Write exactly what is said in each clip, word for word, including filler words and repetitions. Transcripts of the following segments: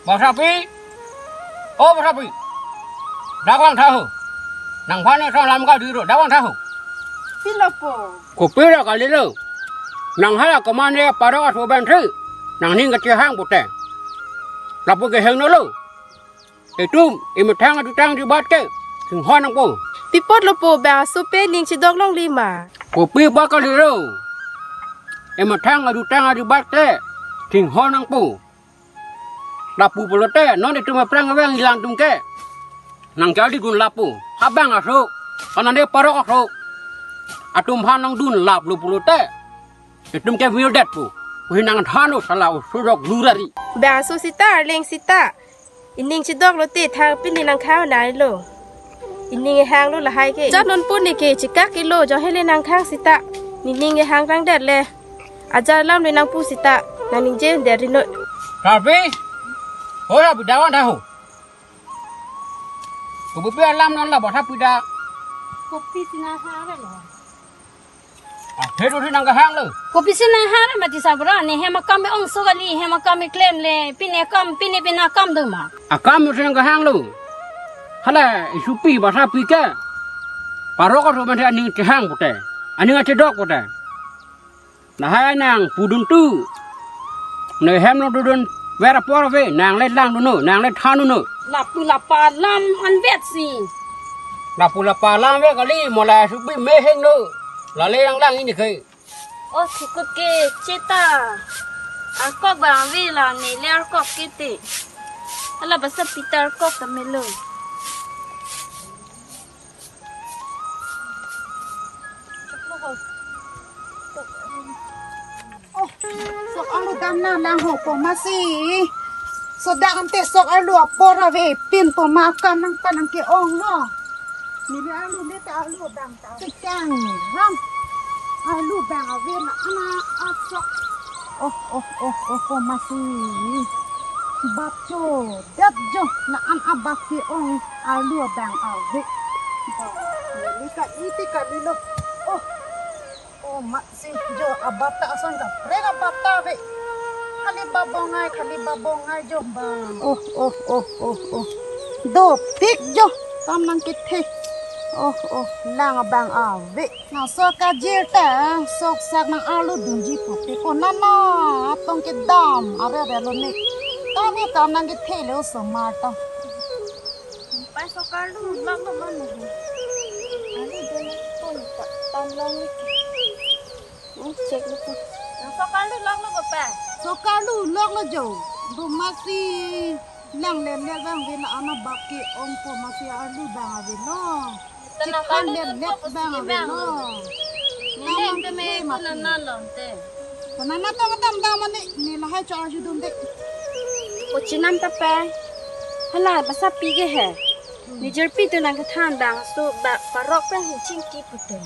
Basapi, o Basapi, dak vangtha ho. Nangphan ne alam kali ro, dak vangtha ho. Pilo po? Kopi ra kalilo. Nang hala komat ne parok aso pen si nangning kachehang pute. Lapu kehang nolo. Itum emethang adutang dibat ke chinghon nangpo. Pi apotlo po, bang aso pen ning chedok longle ma? Kopi ba kalilo. Emethang adutang dibat ke chinghon nangpo. Lapu pulote non itum aphrang avang ilang atum ke nang charli dun lapu. Abang aso, anande parok aso atum aphan nangdun laplo pulote, itum ke virdet po. Uhi nangthan o sala o surok lurari. Bang aso sita, arleng sita. Ining chedok lote thang pini nangkhang nai lo. Ining ehang lo lahai ke. Jan non pu ne ke chekak kilo, jo hele nangkhang sita. Nening ehang rang det le. Ajar alam le nangpu sita, nangningje det ri noi. Tapi, ora bidawan dah ho. Kopi alam non la basa pida. Kopi sina ha lo. Ah, he do nang kahang lo. Kopi sina ha mati sabra ne, hem akam ongso kali, hem akam klem le, pine akam, pine pine akam do ma. Akam do nang kahang lo. Hala, isupi Basapi ke. Parok aso pen si aning chehang pute. Aning achedok pute. Lahai nangpudun tu. Ne hem lo dodun ver apor ave, nang le langdun no, nang le thandun no. Lapu lapa alam anvet si. Lapu lapa alam ve kali, mo la supi meheng no. Lale lang lang ini ke. O thikut ke cheta. Arkok bang ave la ne le arkok ke te. Hala Basapi ta arkok ta melo. Oh, sok arlu dam nang lang ho po masi. Sodak ante sok arlu apor ave pin po ma, akam nangpan nangke-ong lo. Neli arlu le ta arlu dam ta. Kechang ram. Arlu bang ave na ana asok. Oh, oh, oh, oh, oh, masi. Bap cho, dap jo, na an abap ke-ong arlu bang ave. Bang, neli ka iti kalilo. Oh, oh, masi jo abap ta ason kaprek abap ta ave. Khali babongai, khali babongai jo bang. Oh, oh, oh, oh, oh. Dopik jo, tam nangkethe. Oh, oh, lang bang ave. Nang sok kajir ta, sok sak nang arlu dunji pute ko nana, atong kedam, are are lo ne. Tame tam nangkethe le osomar ta. Pai sok arlu lak lo mane. Arlu dun ko ne pa tam long ne. Hmm, check lo ko. Nang sok arlu lak lo ko pa. Sok arlu lak lo jo. Bu masi. Lang le le bang ave la ana bap ke-ong po masi arlu bang ave lo. Tana chithan kalu le le dun ko bang ave lo. Nang ke me ko nana long te. Ko nana tong tam dam mane ne lahai cho arjudun de. Ko chinam ta pe. Hala Basapi ke he. Nijor pi tu nang kethan bang aso ba parok pen hin chingki pute.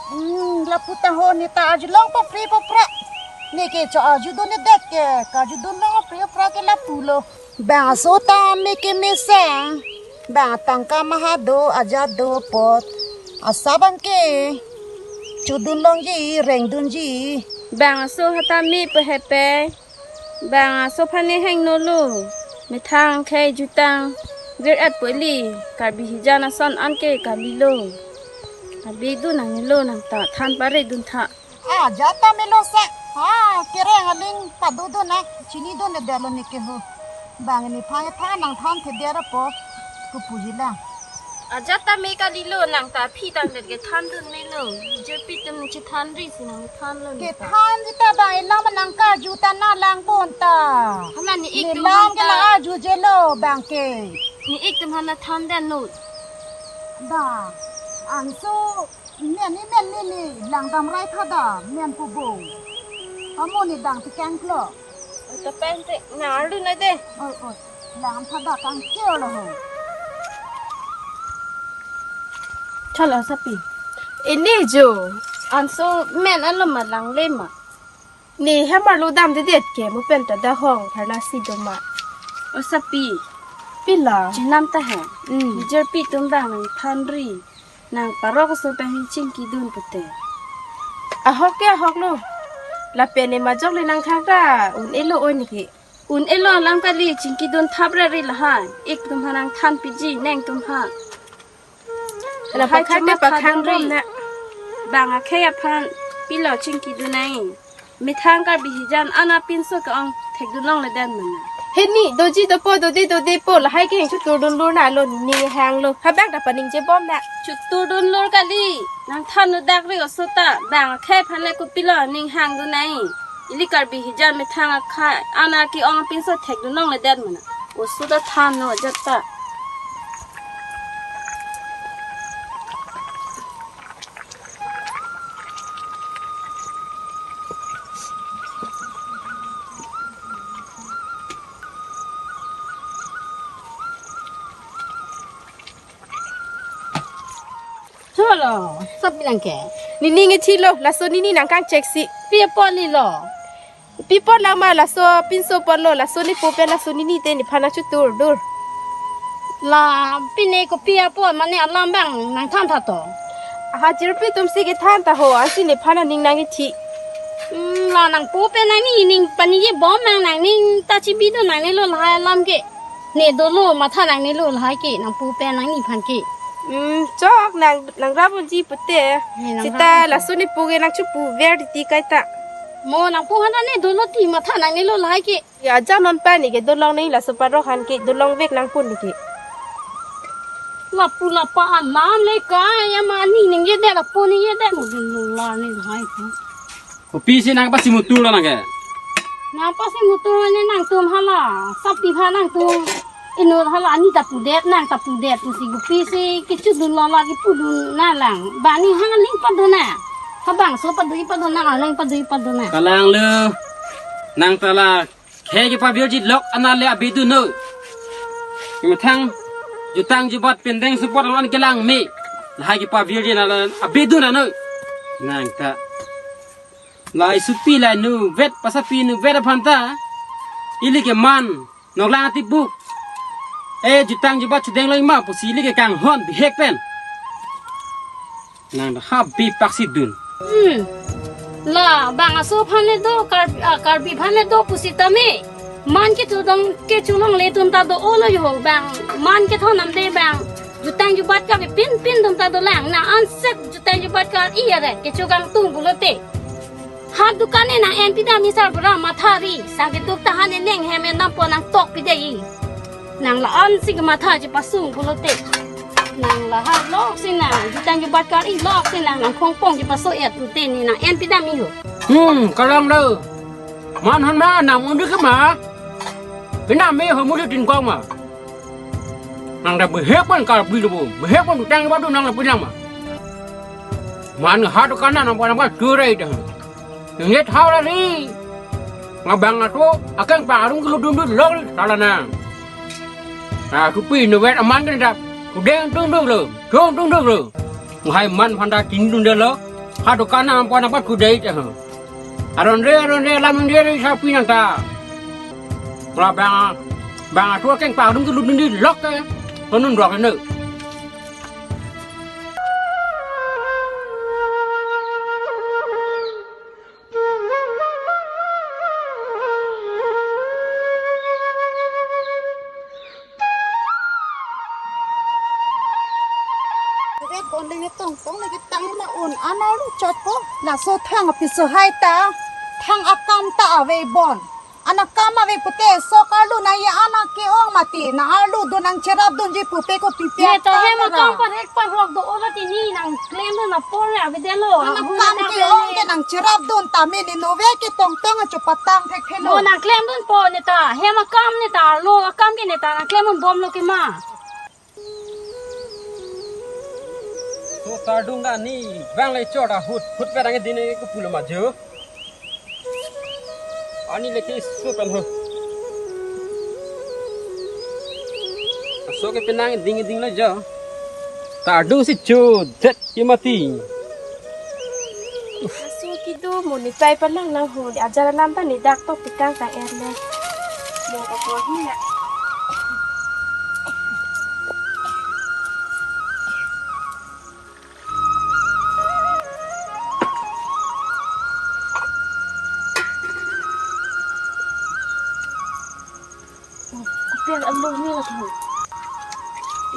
Hmm, lapu ta ho ne ta arjulong papri papra. Ne ke cho arjudun ne det ke, karjudun long papri papra ke lapu lo. Bang aso ta me ke mesen. Bang tangka maha do, aja do apot. Asap an ke chodun longji, rengdunji. Bang aso hata me pehepe. Bang aso aphan ne heng nolo. Methang khei jutang vir-et po ili, Karbi hijan ason an ke kalilo. Abi dun nangnelo nang ta than pare dun tha. Aja ta melo sa. Ha, kereng aling padodun na, chinidun le dalo ne ke ho. Bang nephan tha nangthan the dera po. Ko puji lang. Aja ta me kalilo nang ta aphi tang det kethan dun melo. Nijor pi tum ne chethan ri si nang than lo ne ta. Kethan ji ta bang elang ma nang karju ta na lang bon ta. Hala ne ik ne tum lang han ke ta la arjuje lo bang ke. Ne ik tum han na than den no. Da, anso men ni men ni ni lang dam rai tha da, men pu bo. Amo ne dang ti kang klo. Oi, ta pen te, na arlu na de. Oi, oi. Lang tha da kang kio lo ho. Chalo Sapi. Ini jo, anso men alo ma langle ma. Ne hem arlu damdedet ke, mo pen ta dahong pharnasi do ma. O Sapi. Pila? Chinam ta he. Hmm. Nijor pi tum bang nang than ri. Nang parok aso pen hin chingki dun pute. Ahok ke ahok lo. Lapen ne majok le nang thang ta un-e lo oi ne ke. Un-elo alam kali, chingkidun thap ra ri lahai. Ik tum aphan nangthan piji, neng tum aphan. Lahai pakhat chuma pakhang thadun ri. Bang akhei aphan pilo chingkidun nai. Methang Karbi hijan ana pinso ke-ong thekdun longledet mena. He ni, doji dopo, dode dodepo, lahai ke heng chutur dunlur nalo, ning hanglo. Habang ta paningje bom na. Chutur dunlur kali, nangthan nudak ri oso ta, bang akhei aphan le kopilo ning hangdun nai. Ili Karbi hijan methang akhei ana ke-ong apinso thekdun longledet mena. Oso ta than no ajat ta. Cholo, sab bilang ke. Nini nge chilo, laso nini nangkangchek si. Pi apot lilo. Pi apot lang ma laso pinso apotlo, laso nepo pen laso nini te nephan nangchutur dur. La pine kopi apot mane alam bang nangthan tha to. Aha jirpi tum si kethan ta ho, ansi nephan aning nangkethi. Hmm, la nangpo pen nangning ning paningje bom nang, nangning ta chibidun nangnelo lahai alam ke. Ne dolo matha nangnelo lahai ke, nangpo pen nangning aphan ke. Hmm, chok nang, nangrap unji pute. He, nangrap unji. Sita laso nepo ke nangchupu ver titi kaita. Mo nangpo aphan ne dolo ti matha nangnelo lahai ke. Ya aja non pa ne ke dolong ne laso parok aphan ke dolong vek nangpon ne ke. Lapu lapa anam le kai ama ni ningjedet lapu ningjedet mo dolo la ne lahai ke. Kopisi nangpasimutur lo nang ke? Nangpasimutur ne nangtum hala, sapi pha nangtum inut hala ani ta pudet nang ta pudet pusi kopisi kechudun lo la kepudun na lang. Bani hang aling padun na. Habangso padu ipadun na, aling padu ipadun na. Kalang lo, nang ta la khei kepavirji lok ana le abidun noi. Methang jutang jubat pendeng support lo an kelang me. Lahai kepavirji na la abidun noi. Nang ta. Lahai supi lahai nuvet, pasapi nuvet aphan ta ili ke man noklang atibuk. Eh, jutang jubat chedeng lo ima pusi ili ke kanghon bihek pen. Nang dah habib paksi dun. Hmm. La, bang aso aphan le do, Kar-, ah, Karbi aphan le do pusitame. Man kecho dong, kecho longle atum ta do-olo ho, bang man kethon namde bang. Jutang jubat ka pin pin atum ta dolang, na ansek jutang jubat ka iya re, kecho kangtung pulote. Ha dukan ne nang en pidam isar bra matha ri, sang ketuk tahan ne neng hem en dampo nangtok pidei. Nang la-an si kematha chepasung pulote. Nang la ha lok si nang, jutang jubat kar-i lok si nang, nang khongpong chepaso et pute ne nang en pidam i ho. Hmm, kalang do. Man han ma nam undi ke ma. Pinam me ho muli tin kong ma. Nang dah bihek pen Karbi lo bo. Bihek pen jutang jubat do nang la pinam ma. Man ha dukan na nang pa nang pa churai dah. Inget hau lari. Ngabang ato, akeng parung kelu dundun lok ri, salah nang. Nah, supi nuvet aman kan dah. Kudeng tunduk lo, tong tunduk lo. Ngahai man phanda tin dundun lo. Ha dukan na ampan ampan kudai teh. Aron re, aron re, alam dia ri sapi nang ta. Ngabang, bang ato akeng parung kelu dundun lok teh. Konun dok ne. Ave bon le tong tong le tang ma un ana lu chot po. Laso thang apiso hai ta. Thang akam ta ave bon. Ana kam ave pute so karlu na ye ana ke-ong mati na arlu do nang cherap dunji pupe ko pipi. Ne ta hem akam parhek parhok do-olo ti ni nang klem do na por le avedetlo. Ana kam ke-ong ke nang cherap dun ta me ne nove ke tong tong acho patang thekthelo. Mo nang klem dunpo ne ta hem akam ne ta arlo akam ke ne ta nang klem dunbomlo ke ma. So tardung da ni bang le chot ahut hut perang din ke pulo ma jo. Ani le ke so pen ho. So ke penang ding ding le jo. Tardung si chu det ke mati. Aso kedo mo ne tai palang nang ho, ajar alam ta ne dak tok pikang ta er le. Mo ka ko hi na. Ini lagi.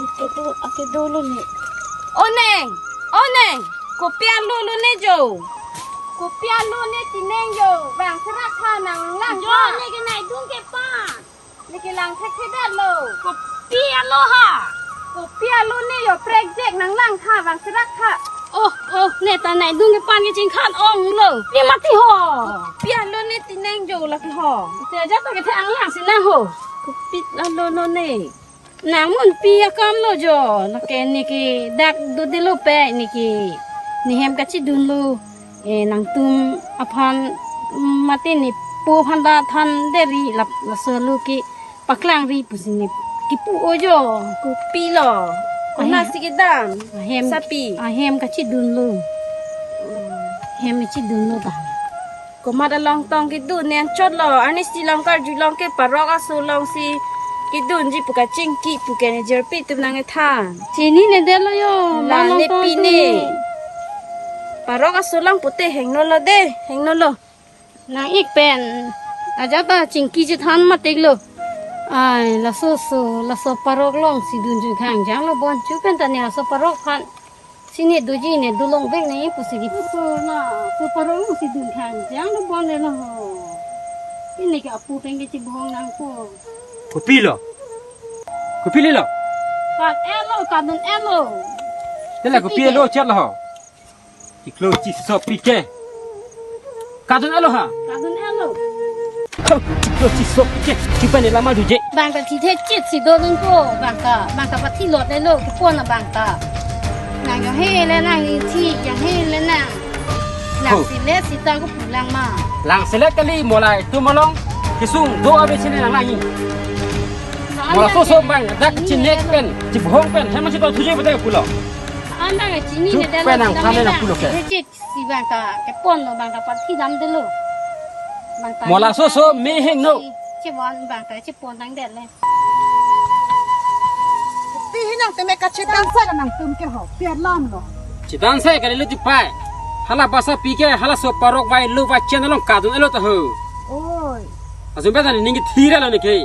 Ake do, ake dolo ne. O neng, o neng, kopi alo lone jo? Kopi alo ne ti neng jo? Bang serak tha, nanglang jo tha. Ne ke naidung kepan. Ne ke lang thekthedet lo. Kopi alo ha? Kopi alo ne jo, prekjek, nanglang tha, bang serak tha. Oh, oh, ne ta naidung kepan kechingkhan ong lo. Ne mati ho. Kopi alo ne ti neng jo lake ho. Te ajat ta kethe anglang si nang ho. Kopi alo lone. Nang munpi akam lo jo. Lake ne ke dak dodelo pe ne ke. Ne hem kachidunlo. Eh, nangtum aphan, mm, mate ne po aphan ta thanderi lap laso alo ke paklangri pusi ne kipu o jo. Kopi lo? Kona si kedam? Ahem, sapi. Ahem kachidunlo. Hem kachidunlo ta. Komat along tong kedun ne anchot lo. Arnisi along karjulong ke parok aso along si kedunji pu kachingki pu ke ne jirpi atum nangkethan. Chininedetlo jo. La, la along ne tong pi kedun ne. Parok aso along pute hingno lo de, hingno lo. Nang-ik pen ajat ta chingki chethan matik lo. Ai, laso so, laso parok along si dunjui khangjang lo bon, chu pen ta ne laso parok aphan si ne doji ne dolong vek ne pusi kipu. So, laso parok along si dun khangjang lo bon le lo ho. Ini ke apu pen ke chibong nangpo. Kopi lo? Kopi lo? Kat elo, kadun elo. Te la kopi elo chet lo ho. Chiklo chisopik ke. Kadun elo ha? Kadun elo. Ho, chiklo chisopik ke. Chupa ne lama duje. Bang ta thithe chit si dodunpo, bang ta, bang ta pathi lot ne lo, kepon na bang ta. Nang jong he le nang ni thi, jong he le nang. Nang ho. Si le sita ko pulang ma. Lang selet kali mo la itum along. Kesung do abe sini nang lagi. Mo la so so bang, dak chinek pen, chibong pen, hem si to thuje bete pulo. Anda ke chini. Chup ne delo, penang, chini thane na delo. Pulo ke. He chit si bang ta kepon lo, bang ta pathi damdetlo. Bang ta mo la so so me hingno. Chibon bang ta chipon damdet le. Pi hi nangtum me kachedan sai nangtum ke ho, pi alam lo. Chedan sai kali lo chupa. Hala basa pi ke, halaso parok vai lo vai chen along kadun elo ta ho. Oi. Asum beta ne ning thira lo ne ke.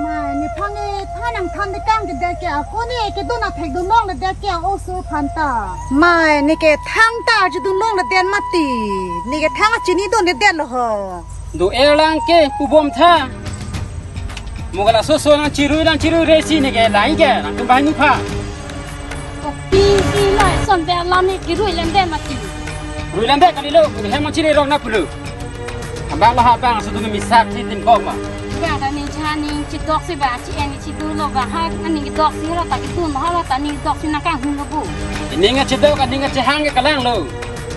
Mai, ne phange thanang than de kangkedet ke, ako ne kedun athek dunlongledet ke, oso aphan ta. Mai, ne ke thang ta arju dunlongledet mati. Ne ke thang achini dunledetlo ho. Do-er lang ke pubom tha. Mo ke laso so nang chirui nang chirui resi ne ke lang ke nangtum banghini pha. Kopi si la son be alam ne kirui lem be mati. Rui lem be kali lo, hem chirui rong na pulo. Abang lo ha bang so dun misak si tim kok ma. Bang ta ning cha ning chidok si ba chi en chidu lo ba ha, ning dok si hala ta kedun hala ta ning dok si nang kanghun lo bu. Ning chidok ning chihang ke kalang lo.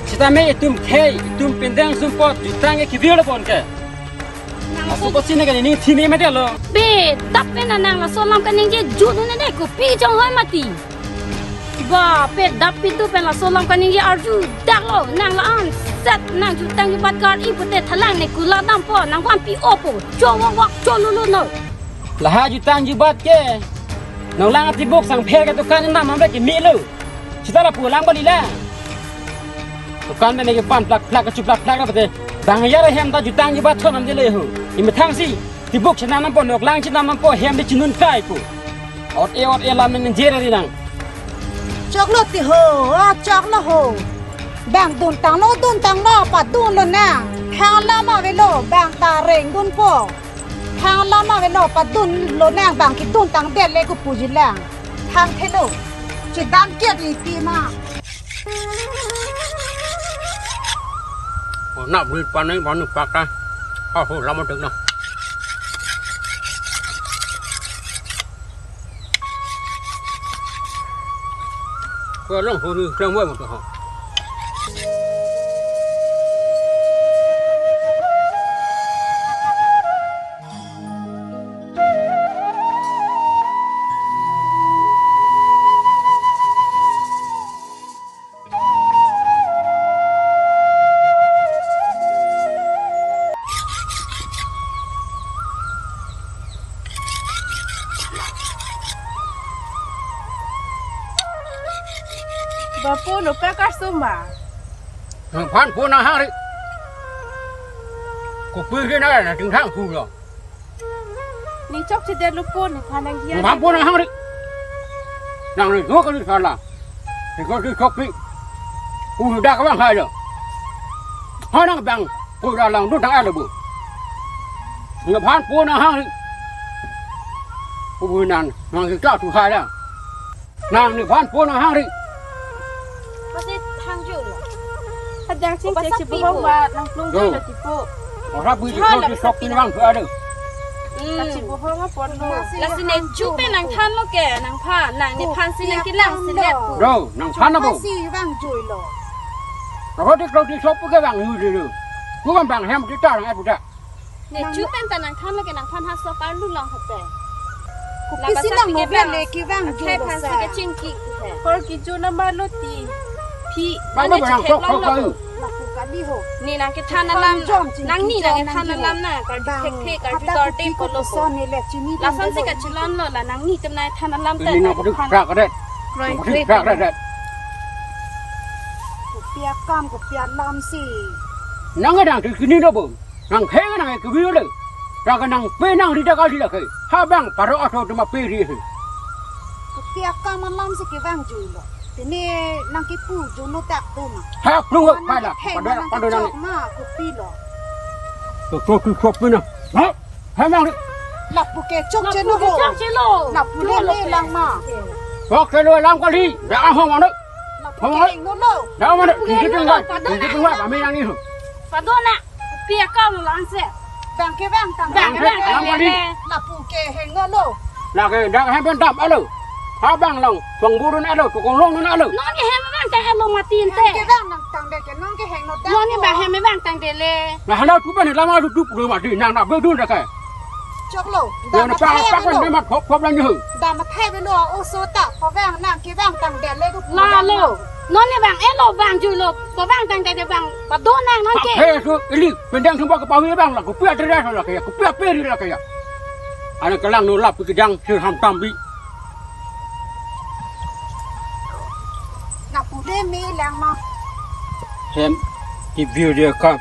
Sitame itum khei, itum pindang sumpot, jutang ke kivir lo bon ke. Nang asu so ko sini kan ning thini mati lo. Be, dap pen nang laso alam kaningje jut ne de kopi chonghoi mati. Ba, pe dap pintu pen laso alam kaningje arju dak lo, nang la-an set nang jutang jubat gar-i pute thalang ne kula dampo, nang vanpi opo, cho wak wak cho lulu no. Laha jutang jubat ke. Nang lang atibuk sang pher ke dukan nam ambe ke mi lo. Sita lapu lang bali la. Dukan ne ke pan plak plak kachu plak plak na pute. Bang ya hem ta jutang jubat thon amde le ho. Imethang si. Tibuk chenam nampo, noklang chenam nampo, hem de chinun kai pu. Ot e ot e lam ne jere ri nang. Choklo ti ho, ah, choklo ho. Bang duntanglo, duntanglo, padunlo nang. Thang alam avelo, bang ta reng dunpo. Thang alam avelo, padunlo nang, bang keduntangdet le kopuji lang. Thangthelo. Chedan ke di pi ma. Oh, na bui panai panu pakta. Oh, oh, lama dek na. Ko long huri krang wa mo to ha. Bapu, nupek kasum ba? Nang phan pu nang hang ri. Kopi ke na na ting thang pu lo. Ning chokchedet lo po, nephan nangji. Nephan po nanghang ri. Nang ri ho kali sala. Ning ko di chokpi. Udah kawang hai lo. Ha nang bang. Pura lang dut nang alo bu. Nephan po nanghang ri. Ubu nan nang kita tu hai lang. Nang nephan po nanghang ri. Pasi hang ju lo. Hadang sing. O, pasi chek si pi bohong po. Ba nang plung. Yo. Ju lo ti po. Ora bu di. Hala ko di sok pin wang pu ado. Hmm. Pasi bohong apor lo. Lasi ne chu pen nangthan lo ke, nangphan, nang nephan si nangkelang si let pu. Do, nangphan na bo. Pasi wang ju lo. Ora di klok di sok pu ke wang ju di lo. Ku kan bang hem di ta nang ai pu ta. Ne chu pen ta nangthan lo ke nangphan ha so parlu long hote. Kopi si nang mo pen le kevang ju lo sa. Akhai phan si kechingki he. Hor kecho nama lo ti. Phi. Bang ane bang chethek kok long kok lo bang. Lapu kali ho. Ne nangkethan alam. Nangni nangkethan alam na. Karju thekthe, karju dorte polo po. Lason si kachelon lo la nangni tem nangthan alam ta. Ini nang putih prak ret. Putih prak ret. Kopi akam, kopi alam si. Nang kadang kini do bo. Nang kheng nang ke video le. Ra ke nang pe nang ri ta kali la ke. Ha bang paro aso tema pe ri he. Kopi akam alam si kevang ju lo. Tini nang kepu ju lo tak tu ma. Ha, plung pai la. Pado, pado nang. Ma, kopi lo. To, to, to, to, pe na. Ha? Ha nang ri. Lapu ke chokche lo. Lapu ke chokche lo. Lapu le le lang ma. Chokche lo lang kali. Dak ahong ano. Lapu ke heng no lo. Dak mana? Tinggi tinggi. Tinggi tinggi. Kami yang ini. Pado na. Pi akam lo lang se. Bang kevang tang. Bang kevang tang de le. Lapu ke heng no lo. Lake dak hem pen dam alo. Ha bang long, pang burun alo, tukong long nun alo. Non ke hem vang tang alo mati inte. Hem kevang nang tang de ke non ke heng no dak. Non ke bang hem vang tang de le. Na hala tu pen lama tu tu pu mati nang na bedun dak ke. Chok lo. Yo na pa pa pen ma khop khop lang yo. Dam athai velo oso ta, pavang nang kevang tang de le tu. La lo. Non ne vang elo vang ju lo, pavang tang de de vang, pado nang non ke. He so ili pendang sumba ke pawi vang la, kopi atre la ke, kopi ape ri la ke ya. Ana kelang no lap kedang sir ham tambi. Na pu de me lang ma. Hem, di video dia kam.